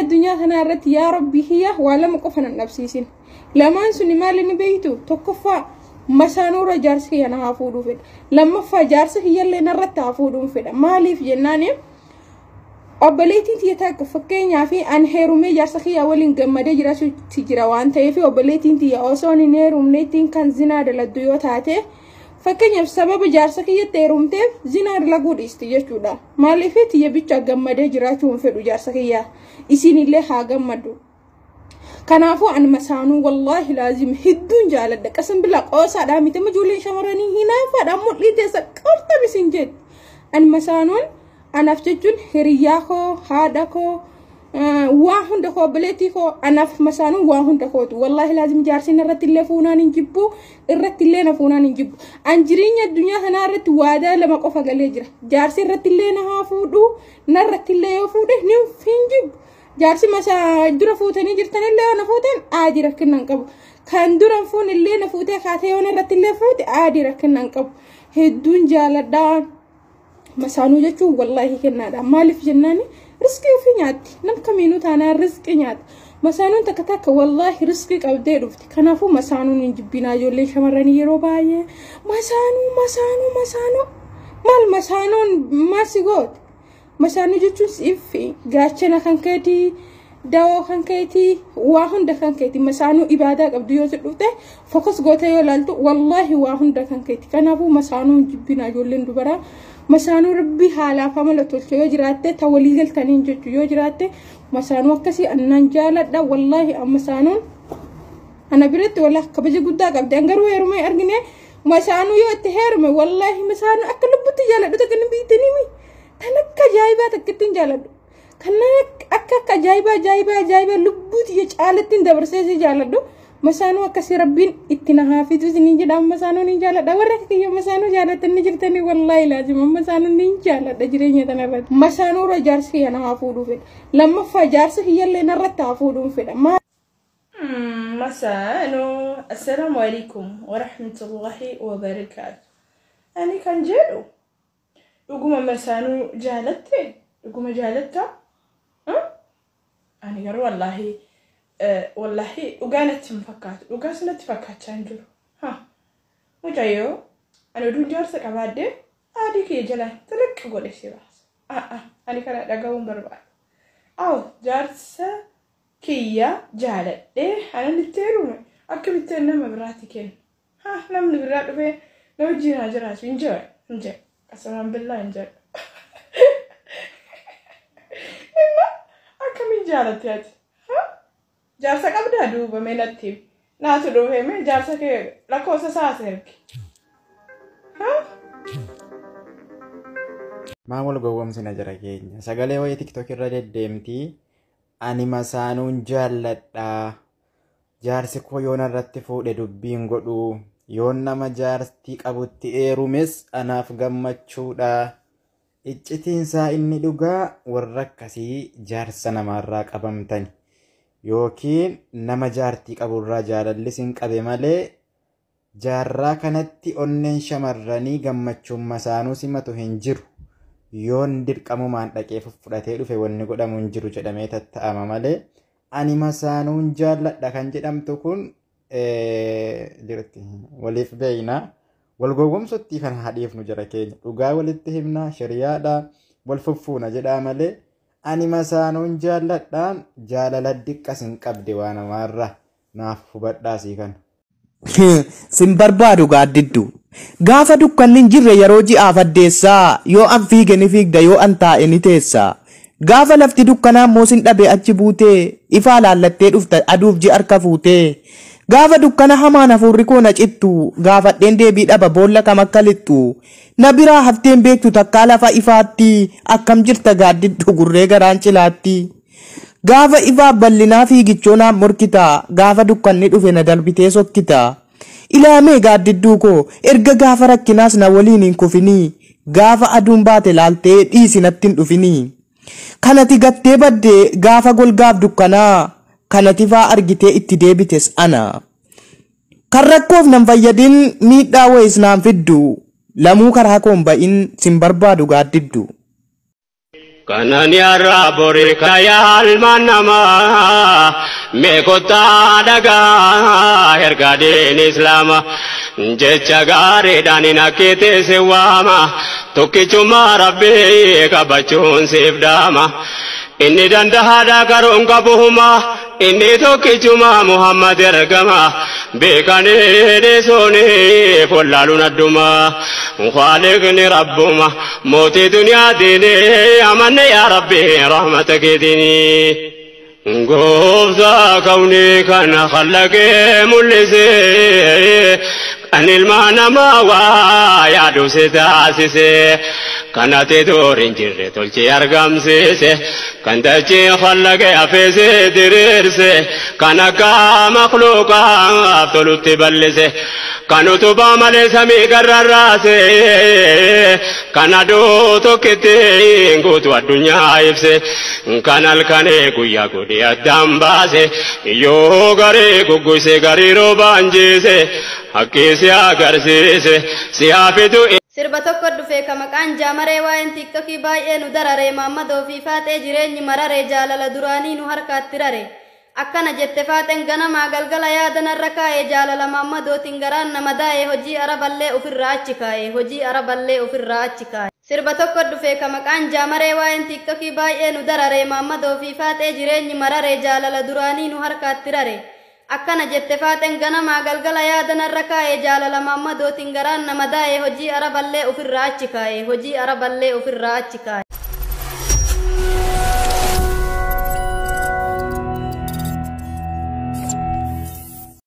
addunyaa kanaa irratti yaa rabbi kiyya waa lama qofa nan dhabsiisin. Lamaan suni maal inni beektu? Tokkoffaa masaanuurra jaarsi kiyya na haa fuudhuu fedha. Lammaffaa jaarsi kiyyallee narratti haa fuudhuun fedha. Maaliif jennaani obboleettiin tiyya takka fakkeenyaa fi an heerumee jaarsa kiyya waliin gammadee jiraachuutti jira waan ta'eef obboleettiin tiyya osoo hin heerumneettiin kan zinaa daladdu yoo taate fakkeenyaaf sababa jaarsa kiyyatti heerumteef zinaa dalaguu dhiisti jechuudha. Maaliif tiyya bicha gammadee jiraachuu hin fedhu jaarsa kiyya isinillee haa gammaddu. Kanaafuu an masaanuu wallaahi laazim hedduun jaaladha. Qasan bilaa qoosaadhaa miti amma ijoolleen shamarranii hinaafaadhaan mul'ii teessa qortam isin jetti. An masaanuun anaaf jechuun hiriyyaa koo haadha koo waa hunda koo obboleettii koo anaaf masaanuun waa hunda kootu. Wallaahi laazim jaarsiin irratti illee fuunaan hin jibbu irratti illee na fuunaan hin jibbu. An jireenya addunyaa kanaa irratti waadaa lama qofa galee jira. Jaarsi irratti illee na haa fuudhu narratti illee yoo fuudhe ni hin jibbu. Jaarsi masaa dura fuutanii jirtanillee yoo na fuutan aadii rakkina hin qabu. Kan dura fuun illee na fuutee kaatee yoo irratti illee fuute aadii rakkina hin qabu. Hedduun jaaladhaa. Masaanuu jechuun wallaahi kennaadha. Maaliif jennaani riskii ofii nyaatti. Nam kamiinuu taanaan riskii nyaata. Masaanuun takka takka wallaahi riskii qabdee dhufti. Kanaafuu masaanuun hin jibbinaa ijoollee shamarranii yeroo baay'ee masaanuu masaanuu masaanuu maal masaanuun maal si goote? Masaanuu jechuun siif gaachana kan keetii dawoo kan keetii waa hunda kan keetii masaanuu ibaadaa qabdu yoo si dhufte fokus gootee yoo ilaaltu wallaahi waa hunda kan keetii. Kanaafuu masaanuu hin jibbinaa ijoolleen dubaraa. Masaanuu rabbi haalaaf amala tolche yoo jiraatte ta walii galtaniin jechuu yoo jiraatte masaanuu akkasii annaan jaaladha wallaahi masaanuun ana biratti wallaahi kabaja guddaa qabdi. An garuu heerumee argine masaanuu yoo itti heerume wallaahi masaanuu akka lubbutti jaaladhu takka hin beektanii tan akka ajaa'ibaa takka ittiin jaaladhu. Kan akka akka ajaa'ibaa ajaa'ibaa ajaa'ibaa lubbuuti caalattiin dabarsee si jaaladhu. Masaanuu akkasii rabbiin itti na haa fidu isiniin jedha masaanuu ni jaaladha. Warra akka kiyya masaanuu jaalatanii jirtanii wallaahi laazima masaanuu ni jaaladha jireenya tana irratti. Masaanuurra jaarsi kiyya na haa fuudhuu fedha. Lammaffaa jaarsi kiyyallee narratti haa fuudhuun fedha. Masaanuu assalaamu alaikum warahmatullahi wabarakaatu. Ani kan jedhu dhuguma masaanuu jaalatte dhuguma jaalatta ani garuu wallaahi wallaahi dhugaa natti hin fakkaatu dhugaas natti fakkaachaa hin jiru. Mucayyoo ani oduun jaarsa qabaadde adii kiyya jalaan xiliqqi godhe si baasa. Ani kana dhaga'uun barbaada. Aw jaarsa kiyya jaaladhee anan itti heerume akkamittiin nama biraatti kenna. Namni biraa dhufee na wajjin haa jiraatu hin jiru hin jiru qasamaan billaa hin jiru. Inna akkamiin jaalatte ati? Jaarsa qabdaa duuba mee natti naatu dhufee mee jaarsa kee lakkoofsa isaa as ergi. Maa wal gowwoomsina jara keenya. Sagalee wayii TikTok irra deddeemtii. Ani masaanuun jaalladha. Jaarsi koo yoon irratti fuudhe dubbiin godhu. Yoon nama jaartii qabutti heerumes anaaf gammachuudha. Iccitiinsaa inni dhugaa warra akkasii jaarsa namaarraa qabamtani. Yookiin nama jaartii qaburraa jaalalli sin qabe malee jaarraa kanatti onneen shamarranii gammachuun masaanuu simatu hin jiru. Yoon dirqamumaan dhaqee fudhatee dhufe wanni godhamu hin jiru jedhamee tatta'ama malee ani masaanuun jaalladha kan jedhamtu kun jirti waliif beeyna. Wal gowwoomsutti kan hadhiifnu jara keenya dhugaa walitti himna shariyaadha wal fuffuuna jedhaa malee ani masaanuun jaalladhaan jaalala diqqas hin qabde waa namaarra naaf hubadhaa sii kana. Sin barbaadu gaaddiddu. Gaafa dukkanni hin jirre yeroo ji'aaf addeessaa yoo an fiige ni fiigda yoo an taa'e ni teessa. Gaafa lafti dukkanaa immoo sin dhabe achi buutee ifaa laallattee dhufta aduuf ji'a harka fuutee. Gaafa dukkana hamaan hafuurri koo na cittu gaafadheen deebii dhaba boolla kam akka lixxu. Na biraa hafteen beektu takkaa lafa ifaatti akkam jirta gaaddiddu gurree garaan cilaatti. Gaafa ifaa bal'inaa fiigichoo naan morkita gaafa dukkanni dhufe na darbitee sokkita. Ilaamee gaaddidduu koo erga gaafa rakkinaas na waliin hin kufinii gaafa aduun baate laaltee dhiisi natti hin dhufinii. Kanati gattee badde gaafa golgaaf dukkanaa kanati faa argitee itti deebites ana. Kan rakkoof nan fayyadin miidhaa wayis naan fiddu lamuu karaa koon ba'in sin barbaadu gaaddiddu. Kanani arra bori kaya ilmaan namaa mee kottaa dhagaa erga diin islaama jecha gaariidhaan hin akkiitti si waama tokkichummaa rabbii qabachuun siif dhaama. Inni dandahaadha karoon qabuhuma inni tokkichuma Muhammad ergama beekanii dhiisuuni wallaaluun adduma Khaaliqni rabbuma mootii duniyaa diinii amanne yaa rabbi rahmata keetiini. Gooftaa kawnii kana khallaqee mul'isee kan ilma namaa waa yaadu si taasise kan ati dur hin jirre tolchee argamsiise kan dachee khallaqee hafeese diriirse kan akka makhluuqaaf tolutti bal'ise kan utubaa malee samii garrarraase kan aduu tokkitti guutuu addunyaa ibse kan halkanee guyyaa godhee addaan baase yoo garii gugguse garii roobaan jiise haqqii si agarsiise si hafitu. Sirba tokko dhufee ka maqaan jaamaree waa'een tiiktokii baay'ee nu dararee maammadoo fi faaxee jireenyi mararee jaalala duraanii nu harkaatti rare. Akkana jette faaxeen ganamaa galgala yaada narra kaa'ee jaalala maammadootiin garaan nama daa'ee hojii araballee ofirraa achi kaa'ee hojii araballee ofirraa achi kaa'e. Sirba tokko dhufee ka maqaan jaamaree waa'een tiiktokii baay'ee nu dararee maammadoo fi faaxee jireenyi mararee jaalala duraanii nu harkaatti rare. Akkana jette faaxeen ganamaa galgala yaada narra kaa'ee jaalala maammadootiin garaan nama daa'ee hojii araballee ofirraa achi kaa'ee hojii araballee ofirraa achi kaa'e.